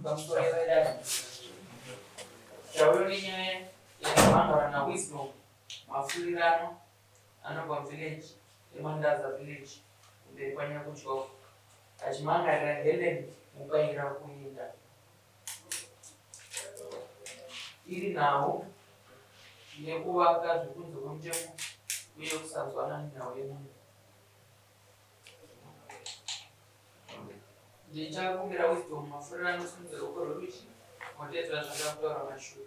Pamusoro yevadare. Tauyo nenyaya yakamhangarwa naWisdom Mafurirano anobva muvillage yeMandaza village kumberi kwaNyakudyoka achimhangarira Helen Mubaira kuenda iri nhau yekuvaka zvekunze kwemutemo uye kusanzwanana nenhau yemunda. Ndichakumbira Wisdom Mafurirano simudza ruoko rwerudyi moteedzera zvandakutaura mashure.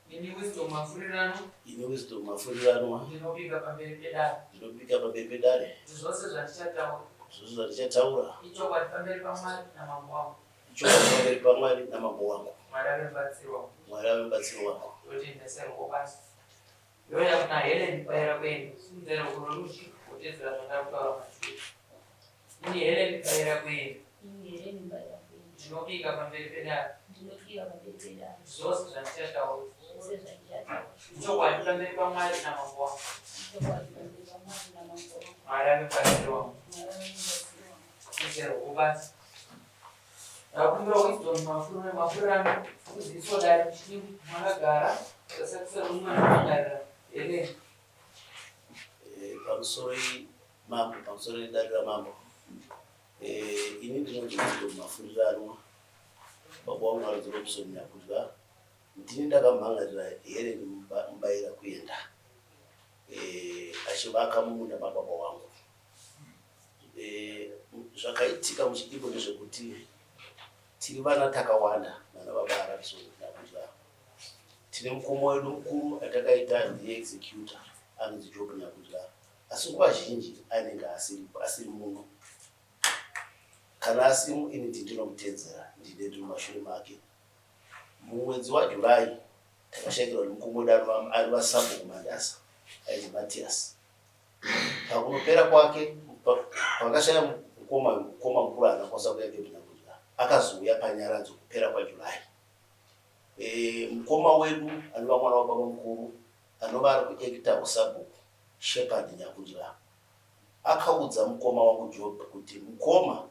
Ini Wisdom Mafurirano. Ini Wisdom Mafuriranwa. Ndinobika pamberi pedare. Ndinobika pamberi pedare. Kuti zvose zvandichataura. Zvose zvandichataura. Ichokwadi pamberi paMwari namambo wangu. Ichokwadi pamberi paMwari namambo wangu. Mwari ave mubatsiri wangu. Mwari ave mubatsiri wangu. Ndotenda seruoko basi. Ndouya kuna Helen Baira kuenda. Simudzai ruoko rwerudyi wotedzera zvandakutaura mashure. Ini Helen Baira kuenda. Ini Helen Baira kuenda. Ndinobika pamberi pedare. Ndinobika pamberi pedare. Zvose zvandichataura. Zvose zvandichataura. Ichokwadi pamberi paMwari namambo wangu. Ichokwadi pamberi paMwari namambo wangu. Mwari ave mubatsiri wangu. Mwari ave mubatsiri wangu. Simudzai ruoko basi. Ndakumbira Wisdom Mafurirano kuziviswa dare muchidimbu makagara sasakisa rumwe anomangarira Helen. Eh, pamusoro mambo, pamusoro dare ramambo. Eh, ini ndinonzi Wisdom Mafuriranwa, baba wangu anonzi Robson Nyakudya. Ndini ndakamhangarira Helen Mubaira kuenda eh, achivaka mumunda mababa wangu. Eh, zvakaitika muchidimbu ndezvekuti tiri vana takawanda nana baba Robson Nyakudya. Tine mukoma wedu mukuru atakaita ndiye executor anonzi Job Nyakudya, asi nguva zhinji anenge asiri muno. Kana asimo ini ndinomutedzera, ndine ndiri mumashure make. Mumwedzi waJuly takashaikirwa nemukoma wedu anova sabhuku Mandasa ainzi Matias. Pakunopera kwake pakashaya mukoma mukoma mukuru haana kukwanisa kuuya Job Nyakudya akazouya panyaradzo kupera kwaJuly. E, mukoma wedu anova mwana wababa mukuru anova ari kuekita husabhuku Shepherd Nyakudya akaudza mukoma wangu Job kuti mukoma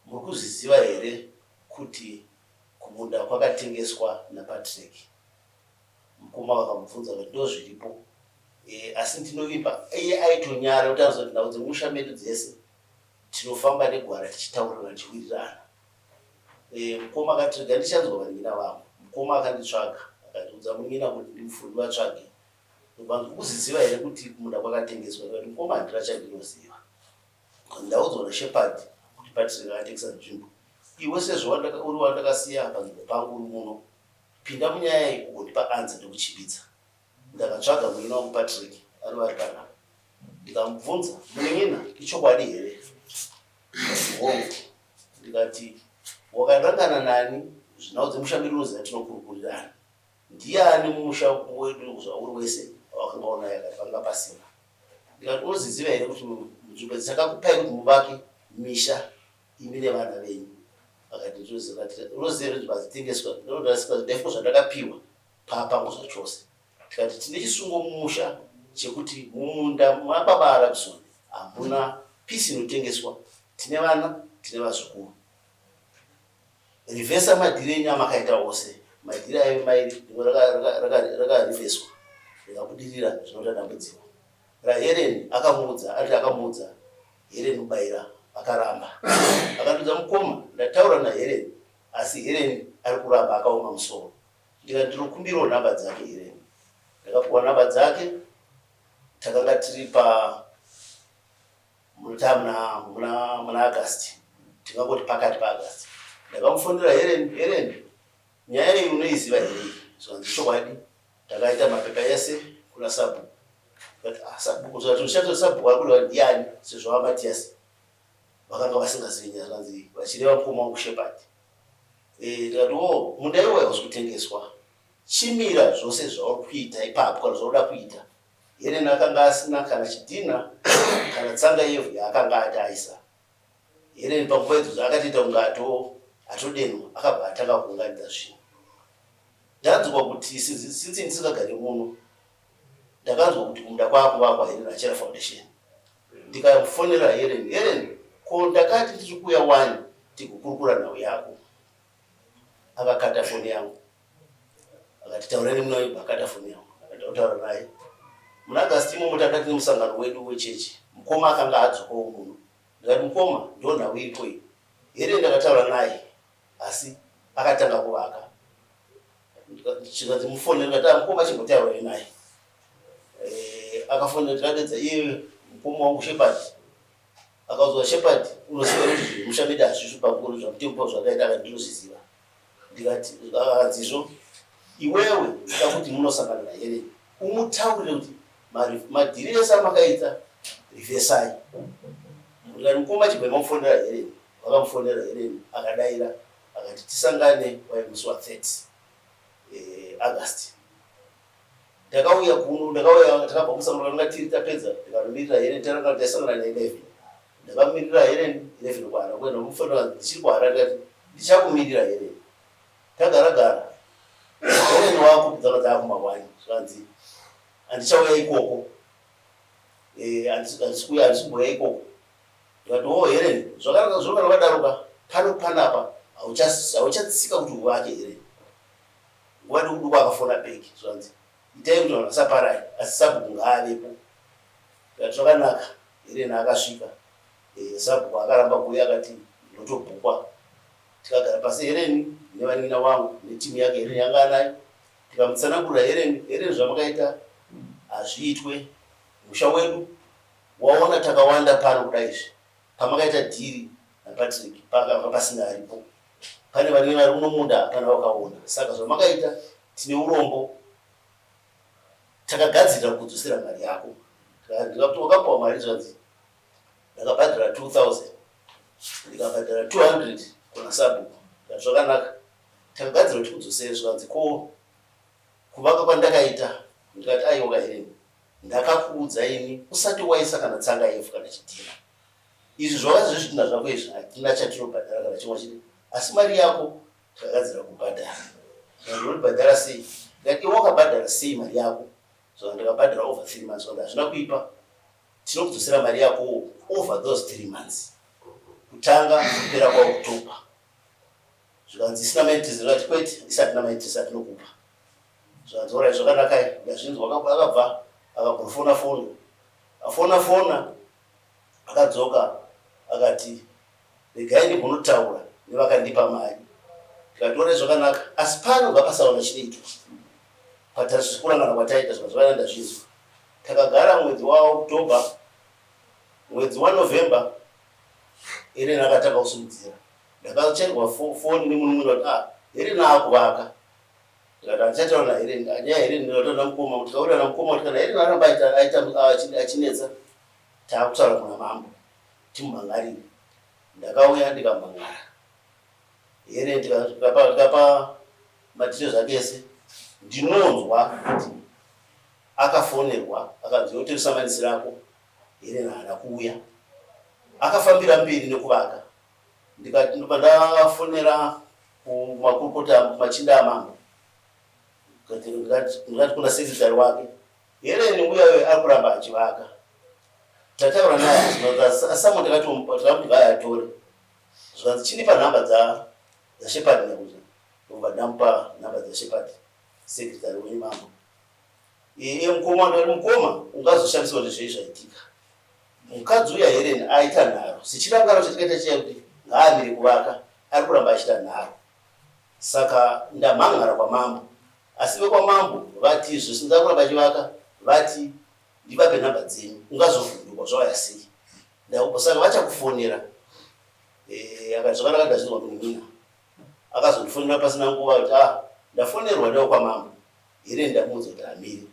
muri kuzviziva here kuti kumunda kwakatengeswa naPatrick. Mukoma vakamubvunza vakati ndozviripo e, asi ndinovimba iye aitonyara kuti anozoti nhau dzemusha medu dzese tinofamba negwara tichitaurirana tichiwirirana. E, mukoma akati rega ndichanzwa vanin'ina vangu. Mukoma akanditsvaga akandiudza munin'ina kuti ndivatsvage. Ndobva ukuziziva here kuti kumunda kwakatengeswa? Ndikati mukoma handina chandinoziva. Ndaudzwa naShepherd kuti Patrick akatengesa nzvimbo. Iwe sezvo uri wandakasiya panzvimbo pangu uri muno, pinda munyaya iyi ugondipa answer ndikuchimbidza. Ndakatsvaga munin'ina wangu Patrick anova ari panapa ndikamubvunza, munin'ina ichokwadi here? Akati hongu. Ndikati wakarangana nani zvinhau dzemusha medu unoziva tinokurukurirana. Ndiani mumusha wedu zvauri wese wawakanga unaye? Akati panga pasina. Ndikati unoziziva here kuti nzvimbo dzatakakupai kuti muvake misha imi nevana venyu? Akati ndinoziva. Ndikati unoziva here nzvimbo hadzitengeswa? Ndaifunga zvandakapiwa paapangu zvachose. Tikati tine chisungo mumusha chekuti mumunda mwababa aRabson hamuna pisi inotengeswa. Tine vana, tine vazukuru. Reversa madhiri enyu amakaita ose. Madhiri aive mairi, rimwe rakarivheswa rikabudirira zvinoita dambudziko. RaHelen akamuudza, ati akamuudza Helen Mubaira akaramba. Akandiudza mukoma ndataura naHelen asi Helen ari kuramba akaoma musoro. Ndikati ndinokumbirawo nhamba dzake Helen. Ndakapiwa nhamba dzake takanga tiri pa Muna muna muna August tingangoti pakati paAugust ndakamufonera Helen, Helen nyaya iyi unoiziva here iyi? Zvikanzi chokwadi ndakaita mapepa ese kuna sabhuku. Ndikati ah sabhuku zvikati uchato sabhuku ari kureva ndiani sezvo vaMatias vakanga vasingazivi nyaya zvikanzi vachireva mukoma wangu Shepherd. Eh ndikati oh munda iwoyo hausi kutengeswa chimira zvose zvauri kuita ipapo kana zvaunoda kuita Helen akanga asina kana chidhinha kana tsanga yevhu yaakanga ati aisa. Helen panguva idzodzo akatoita kunge atodenhwa akabva atanga kuunganidza zvinhu. Ndanzwa kuti since ndisingagare muno ndakanzwa kuti kumunda kwaakuvakwa Helen Achera Foundation. Ndikafonera Helen, Helen ko ndakati ndiri kuuya wani tikukurukura nhau yako. Akakata foni yangu akati taurai nemuna wenyu. Akata foni yangu akati kutaura naye muna August imomo. Takati nemusangano wedu wechechi, mukoma akanga adzokawo muno. Ndikati, "Mukoma, ndo nhau iripo iyi here?" Ndakataura naye asi akatanga kuvaka. Chikanzi mufonere. Ndikati, "Ah, mukoma, chimbotaurai naye." Akafonera, tikadedza iye mukoma wangu Shepard. Akaudzwa, "Shepard, unoziva kuti zvemusha medu hazvizvo pakuru zvamutemo zvakaita." Akati, "Ndinozviziva." Ndikati, akanzizvo, "Iwewe ndoda kuti munosangana naHelen, umutaurire kuti madhiri ese amakaita rivhesai." Ndikati, "Mukoma, chibva mamufonera Helen." Vakamufonera Helen, akadaira akati tisangane wai musi wa30 August. Ndakauya kuno, ndakauya, takabva musangano kanga tiri tapedza, ndikanomirira Helen. Taranga taisangana ne11, ndakamirira Helen 11 kwana kuenda mufonera, ndichiri kuHarare. Ndikati ndichakumirira Helen. Tagara gara, Helen wako dzanga dzakumawani, zvanzi handichauya ikoko. Handisi kuuya, handisi kumboya ikoko. Ndikati, "O Helen, zvakanaka, zvinofana kwadaroka pano panapa hauchatsika kuti uvake." Helen nguva duku duku akafona back, zvanzi itai kuti vanhu vasaparai, asi sabhuku ngaavepo. Ndikati zvakanaka. Helen akasvika. Sabhuku akaramba kuuya, akati ndotobhukwa. Tikagara pasi Helen nevanin'ina wangu netimu yake Helen yanga anayo, tikamutsanangurira Helen. "Helen, zvamakaita hazviitwe. Musha wedu waona takawanda pano kudai izvi. Pamakaita dhiri naPatrick pakanga pasina aripo. Pane vanenge vari kuno munda, hapana vakaona. Saka zvamakaita tine urombo. Takagadzirira kudzosera mari yako." Ndikati, "Wakapiwa mari?" Zvanzi ndakabhadhara 2000, ndikabhadhara 200 kuna sabhuku. Ndikati zvakanaka, takagadzira kuti kudzosere. Zvikanzi ko kuvaka kwandakaita? Ndikati aiwa kaHelen, ndakakuudza ini usati waisa kana tsanga yevhu kana chidhina. Izvi zvava zvezvidhina zvako izvi, hatina chatinobhadhara kana chimwe chete, asi mari yako takagadzira kubhadhara. Ndinobhadhara sei? Ndikati, "Iwe wakabhadhara sei mari yako?" So ndakabhadhara over 3 months. Zvanzi hazvina kuipa, tinokudzosera mari yako over those 3 months kutanga kupera kwaOctober. Zvikanzi isina mainterest? Ndikati kwete, isati namainterest atinokupa. Zvikanzi alright, zvakanakai, ndazvinzwa. Akabva akambofona fona, afona fona, akadzoka akati regai ndimbonotaura nevakandipa mari. Ndikati alright, zvakanaka, asi pano ngapasaona chinoitwa patazvikurangana kwataita. Zvika zvakana, ndazvinzwa. Takagara mwedzi waOctober, mwedzi waNovember Helen akatanga kusimudzira. Ndakachairwa foni nemunhu kuti, "Ah, Helen akuvaka." Ndikati handichataura naHelen nyaya Helen, ndinotaura namukoma. Kuti tikaura namukoma kuti kana Helen aramba aita achinetsa, taakutaura kuna mambo timumhan'arire. Ndakauya ndikamhan'ara Helen, tikapa madetails ake ese. Ndinonzwa kuti akafonerwa akanzi yoteresa rako. Helen haana kuuya, akafambira mberi nekuvaka. Ndikati ndobva ndafonera kumakurukota, kumachinda amambo. Ndikati kuna secretary wake, "Helen uyayo ari kuramba achivaka. Tataura naye asamo." Takamuti ngaayatore. Zvikanzi chindipa nhamba dzaShepard nyakuti. Ndobva ndamupa nhamba dzaShepard, secretary wenyu mambo. Iye mukoma, ndati mukoma, ungazoshandiswa kuti zvei zvaitika. Mukadzi uya Helen aita nharo sechirangano chatikaita chiya kuti ngaamire kuvaka, ari kuramba achiita nharo. Saka ndamhan'ara kwamambo, asi vekwamambo vati zvisinza kuramba achivaka, vati ndivape nhamba dzenyu, ungazovhundukwa zvauya sei. Saka vachakufonera. Akati zvakanaka, ndazvinzwa munin'ina. Akazondifonera pasina nguva kuti, "Ah, ndafonerwa newekwamambo here." Ndamuudza kuti amire.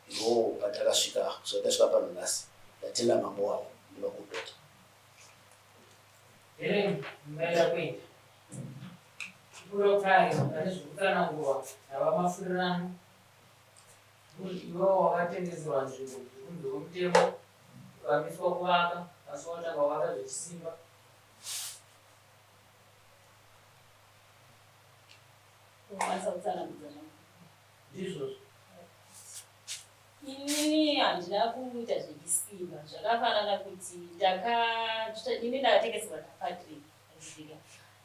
Ndo patakasvika kusvika tasvika pano nhasi. Ndatenda mambo wangu nemakopota. Helen maenda kuenda kupfuura kudai pane zvekutsanangurwa navaMafurirano kuti iwewo wakatengeserwa nzvimbo zvekunze kwemutemo, ukamiswa kuvaka, asi watanga kuvaka zvechisimba. Unokwanisa kutsanangudza zvangu? Ndizvozvo. Inini handina kuita zvechisimba. Zvakafanana kuti ini ndakatengeserwa naPatrick andisika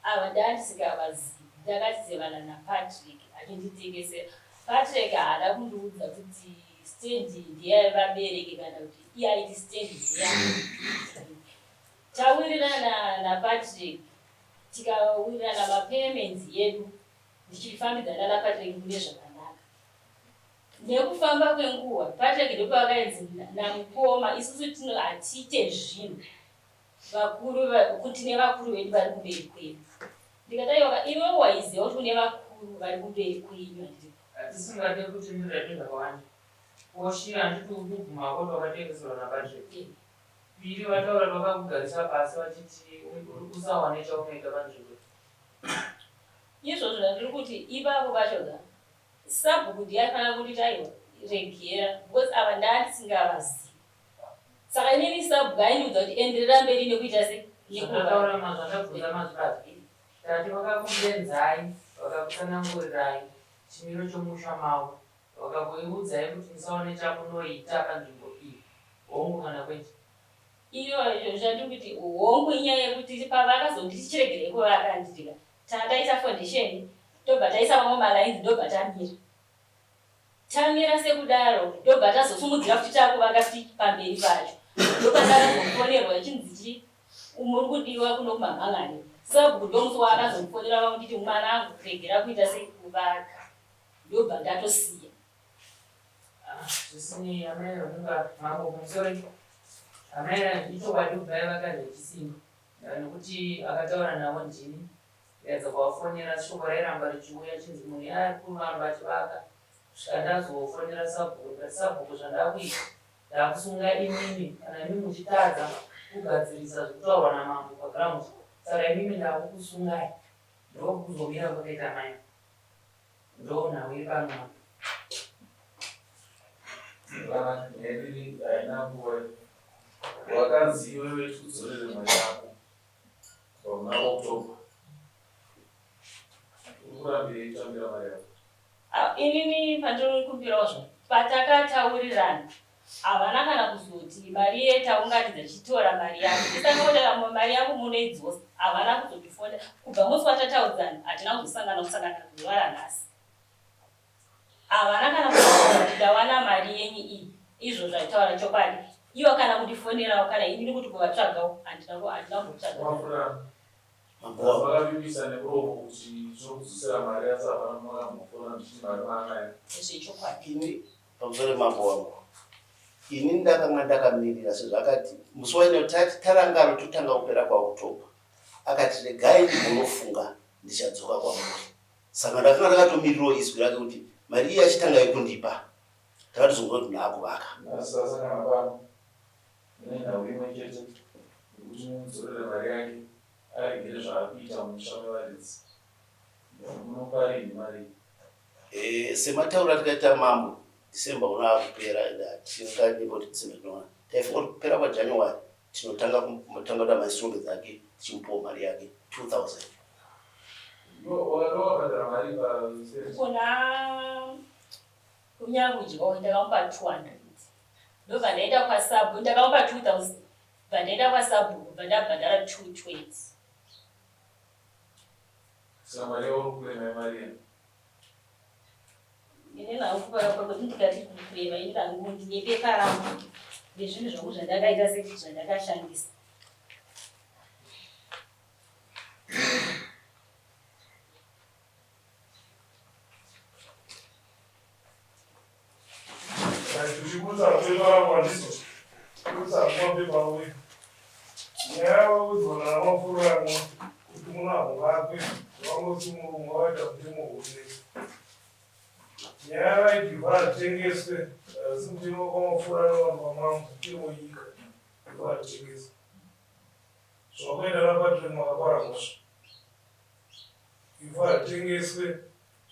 ava, ndaandisingavazivi. Ndakazivana naPatrick achinditengesera. Patrick haana kundiudza kuti stand ndeyevabereki kana kuti iye aiti stand ndeyangu. Tawirirana naPatrick tikawirirana mapayments yedu ndichifambidzana naPatrick mune zvakanaka. Nekufamba kwenguva Patrick ndopavakainzi namukoma isusu tino hatiite zvinhu vakuru kuti nevakuru vedu vari kumberi kwedu. Ndikati aiwa iwe waiziva kuti kune vakuru vari kumberi kwenyu handiti. Hatisingade kuti miraite zvakawanda. Koshi handiti uri kubvuma kuti wakatengeserwa naPatrick. Eh. Piri vataura vakakugarisa pasi vachiti usawane chaunoita panzvimbo. Izvozvo zvandiri kuti ivavo vacho ka sabhuku ndiye aifanira kunditi aiwa regera because ava ndandisingavazivi. Saka inini sabhuku aindiudza kuti enderera mberi nekuita se Zvandataura zvandabvunza mazvibata. Tati vakakudenzai vakakutsanangurirai chimiro chomusha mavo vakakuiudzai kuti musaone chamunoita panzvimbo iyi. Hongu kana kwete. Iyo zvandiri kuti hongu inyaya yekuti pavakazonditi chiregerei kuvaka handitika tandaisa foundation tobva taisa mamwe malines ndobva tamira tamira sekudaro ndobva tazosumudzira futi takuvaka futi pamberi pacho ndopandakazofonerwa ichinzi chi muri kudiwa kuno kumamhangani sabhuku ndomusi waakazondifonera vakunditi mwanangu regera kuita sekuvaka ndobva ndatosiya. Ah, zvisinei amai vanonga mambo pamusoro amai ichokwadi kuti vaiva zvechisimba nekuti akataura navo ndini ndaedza kuvafonera shoko rairamba richiuya chinzi munhu ari kuramba achivaka kusvika ndazofonera sabhuku ndikati sabhuku zvandakuita ndakusunga imimi kana imimi muchitadza kugadzirisa zvekutaurwa namambo paground saka imimi ndakukusungai ndokuzomira kwakaita mai ndonhau iri pano mambo. Zvakanaka, nyaya yedu haina nguva. Wakanzi iwewe tikudzorere mari yako kubva muna October. Uri kurambirei kutambira mari yako? Ah, inini pandinokumbirawo zvo patakataurirana havana kana kuzoti mari yetaunganidza chitora mari yako tisangaotaka mari yako munoidzosa havana kuzotifona kubva musi watataudzana hatina kuzosangana kusangana zuva ranhasi havana kana kuti ndawana mari yenyu iyi izvo zvaitaura chokwadi ivo kana kundifonerawo kana inini kuti kuvatsvagawo handina kumbotsvaga. Wafura Mambo wangu. Makavimbisa nemuromo kuti tinokudzosera mari asi hapana makambofona muchiti mari maanayo. Zvechokwadi. Ini pamusoro mambo wangu. Ini ndakanga ndakamirira sezvo akati musi waino tati tarangano totanga kupera kwaOctober. Akati regai ndimbonofunga ndichadzoka kwamuri. Saka ndakanga ndakatomirirawo izwi rake kuti mari iyi achitanga yekundipa. Takatozonzwa kuti ndaakuvaka. Nhasi tasangana pano nenhau imwe chete yekuti mumudzorere mari yake aregere zvaari kuita mumusha mevaridzi. Munopa rinhi mari iyi? Sematauriro atikaita mambo, December uno akupera and hatinganyepa kuti December tinoona. Taifunga kuti kupera kwaJanuary tinotanga kutanga kuita mainstallments ake tichimupawo mari yake 2000. Iwe wakabhadhara mari pa Kuna kunyangudyawo ndakamupa 200 ndobva ndaenda kwasabhu ndakamupa 2000 bva ndaenda kwasabhuku bva ndabhadhara 220. Saka mari yauri kurema imari yei? Ini hangu pakuti ndikati kurema ini hangu ndine pepa rangu nezvinhu zvangu zvandakaita sezvandakashandisa. Tichibudisa pepa rangu handizo kubudisa mapepa angu nyaya vaudzwa navapfuuranwa kuti muno hamuvakwe vangoti murume waita mutemo hurumende nyaya vaiti ivhu haritengeswe harisi mutemo kwamapfuura nevanhu vamambo mutemo wenyika ivhu haritengeswe zvakuenda naPatrick makapara mhosva ivhu haritengeswe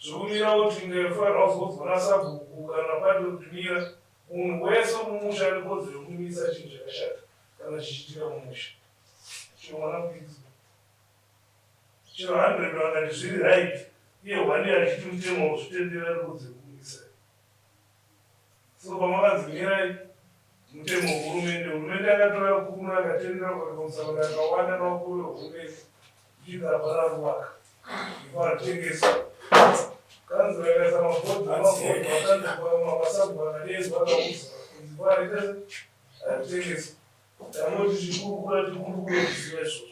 zvekumira kuti ndaifanira kuzodzwa nasabhuku kana Patrick kuti mira munhu wese mumusha ane kodzero yekumisa chinhu chakashata kana chichiitika mumusha chero mwana mudiki chero 100 vakati zviri right iye one achiti mutemo wauzvitendera ane kodzero yekumisa. So pamakanzi mirai mutemo wehurumende, hurumende yakatora kuno yakatendera kukaita musangano yakawanda nevakuru vehurumende zvichinzi hapana ari kuvaka. Ivhu haritengeswi. Kanzura ikaisa mabhodhi nemabhodhi makanzura mabasabhuku akadeedzwa akaudzwa kunzi ivhu hariite haritengeswi. Tangoti tichikurukura tikurukure tiziva izvozvo.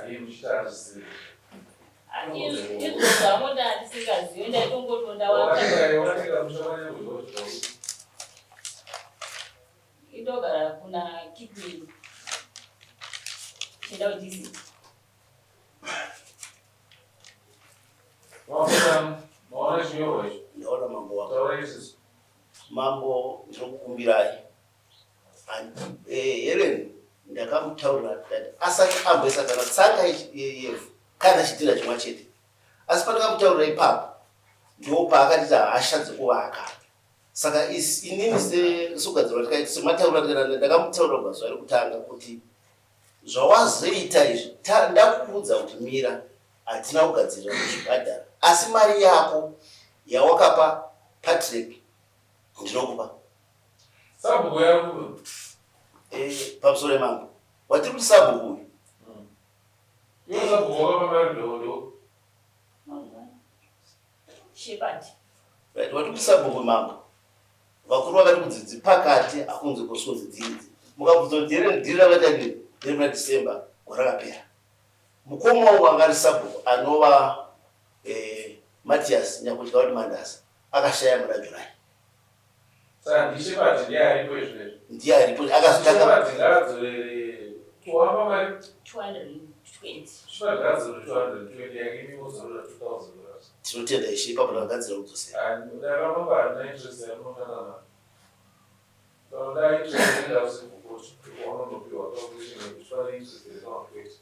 Ari muchitarisira. Izvo zvamo ndandisingazivi ndaitongotonda waka. Wakatenga musha wanyangozwa. Indogara kuna Kipling. Chindau district. Maona maona chinyorwa icho. Ndaona mambo wako. Taura izvozvo. Mambo, ndinokukumbirai. Helen ndakamutaurira ndati asati amboisa kana tsanga yevhu kana chidhina chimwe chete. Asi pandakamutaurira ipapo ndo paakatita hasha dzekuvaka. Saka inini sokugadzirwa tikaita sematauriro atikaita ndakamutaurira kubva zuva rekutanga kuti zvawazoita izvi ndakuudza kuti mira hatina kugadzirira kuzvibhadhara asi mari yako yawakapa Patrick ndinokupa. Sabhuku yako. Pamusoro yemambo. Watiri kuti sabhuku uyu. Iwe sabhuku wakapa mari ndondo. Shepherd. Right, watiri kuti sabhuku mambo. Vakuru vakati kudzidzi pakati hakunzi kusunzi dzidzi. Mukabvunza kuti here dhiri rakaita rini? Ndiri muna December gore rakapera. Mukoma wangu anga ari sabhuku anova Matias Nyakudya wati Mandasa akashaya muna July. Saka ndiShepherd ndiye aripo izvezvi. Ndiye aripo akazotanga. Shepherd ngaadzorere kuhamba mari 220. Shepherd ngaadzorere 220 yake imi modzorera 2000 dollars. Tinotenda Ishe ipapo takagadzira kudzosera. Ndakamamba handina interest yamunoshanda nayo. Kana interest enda kuCivil Court kwaunondopiwa calculation yekuti pane interest here kana kwete.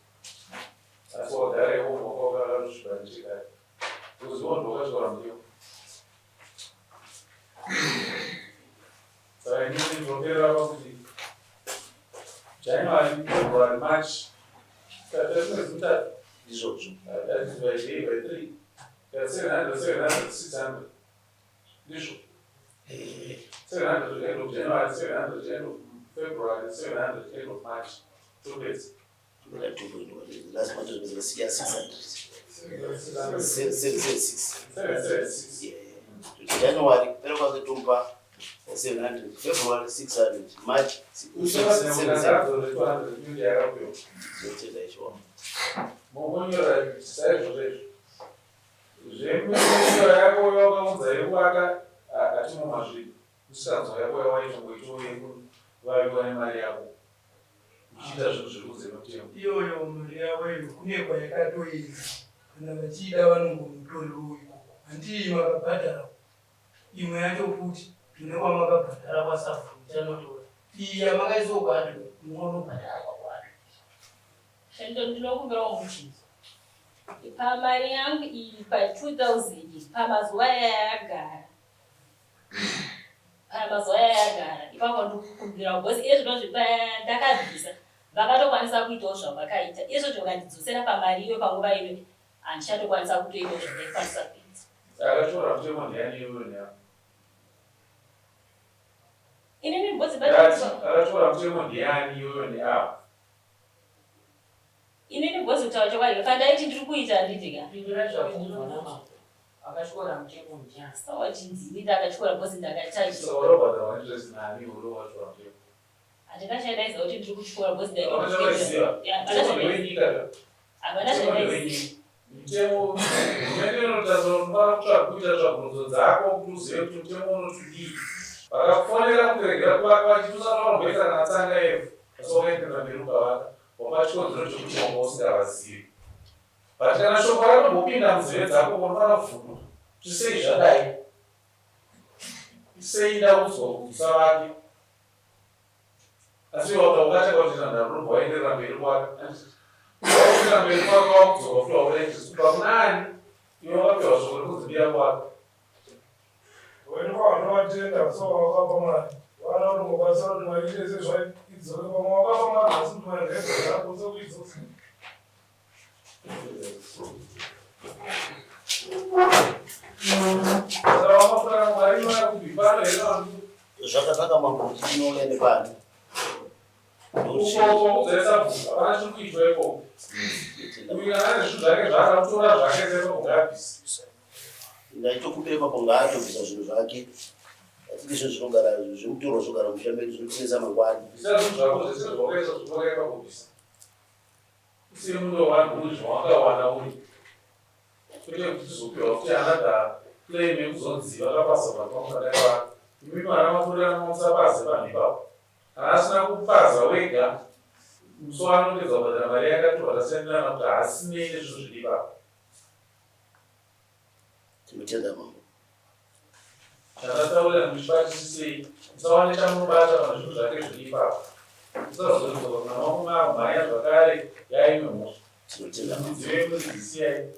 Asi wagara iwo mwaka wakakatosviba nechekare. Because iwo ndiwo wakatyora mutemo. Saka inini ndinoperera pakuti January, February, March. Tatu mwedzi mutatu. Ndizvozvo. That is by day by three. That's 700, 700, 600. Ndizvo. 700 end of January, 700 end of February, 700 end of March. Topedza. Muna 2.1 last month was 600. 776. 776. Yeah. January kupera kwake tomupa 700, February 600, March 777. Usakadzorera 220 yakapiwa. Tinotenda Ishe wangu. Mongonyora saizvozvo izvo. Zveminyoro yako yawakaunza yekuvaka hatimo mazviri. Usikanzwa yako yawaitongoitawo yekuvaviwa nemari yako. Uchiita zvinhu zviri kunze kwemutemo. Iyoyo mari yavo iyo kune kwayakatoenda. Kana vachiida vanongonotorerawo ikoko. Handii makabhadhara imwe yacho futi mune kwamakabhadhara kwasabhuku muchanotora. Iyi yamakaiswa kuhardware munonobhadhara kwakuhardware. Shando ndinokumbirawo mubvunzo. Pamari yangu iyi pa 2000 pamazuva yayagara. Pamazuva yayagara ipapo ndikukumbirawo because iye zvino ndakabvisa vakatokwanisa kuitawo zvavakaita. Iye zvino vakandidzosera pamari iyo panguva ino handichatokwanisa kutoitawo zvandaikwanisa kuita. Akatyora mutemo ndiani iyoyo neako? Inini mbudzi Ndati akatyora mutemo ndiani iyoyo neavo? Inini mbudzi kutaura chokwadi pandaiti ndiri kuita handiti ka. Pindura zvabvunzwa namambo. Akatyora mutemo ndiani? Sawa chinzini ndakatyora mbudzi ndakachajwa. Saka urobhadhara interest nani iwe watyora mutemo? Handingachadaiza kuti ndiri kutyora mbudzi Hapana chavaiziva. ndaikutyora. Mutemo ndewenyika ka. Hapana Mutemo zvandaiziva. ndewenyika. Mutemo hurumende inotarisira kuti unofanira kutsvaga kuita tsvagurudzo dzako kuti uzive kuti mutemo unotidii. Vakakufonera kuregera kuvaka vachiti usati wamboisa kana tsanga yevhu asi wakaenderera mberi ukavaka wapa chikonzero chekuti wanga usingavazivi. But kana shoko ratombopinda munzeve dzako unofanira kuvhunduka kuti sei zvadai. Sei ndaudzwa kuti usavake. Asi iwe wakatanga kuti nhandaro unobva waenderera mberi kwako. Waenderera mberi kwako wakudzoka futi wakuda interest kubva kuna ani? Iwe wakapiwa shoko rekunzi mira kwako. Wena wanovatenda so wakapa mari. Vana vanongokwanisa kuti mari ite sezvaidzoke pamwe wakapa mari asi kuti mari ngaidzoke sekuidzosa. Saka wakafunga mari inoya kubvi pano here kana kuti Zvakanaka mambo kuti inouya nepano. Ukoko udzai sabhuku hapana chiri kuitwa ikoko. Uyu kana ane zvinhu zvake zvaada kutora zvake seipapo ngaabvise. Ndaitokumbira ipapo ngaatobvisa zvinhu zvake. Hatidi zvinhu zvinogara zvemutorwa zvogara musha medu zvinotinetsa mangwani. Bvisa zvinhu zvako zvese zvawakaisa zvawakaisa ipapo bvisa. Usiye munda wevanhu uri zvawakawana uri. Kwete kuti tizopiwa futi another claim yekuzonzi vakapaza vanhu vangu vadai vako. Imi mwana makurira musapaze panhu ipapo. Kana asina kupaza wega musi waanopedza kubhadhara mari yake atobva tasenderana kuti haasinei nezvinhu zviri ipapo. Tinotenda mambo. Chandataurira muchibatisisei musawane chamunobata kana zvinhu zvake zviri ipapo. Musazodzoka kuna mambo maamhanya zvakare yaimwe mhosva. Tinotenda mambo. Midziyo yemuridzi siyai.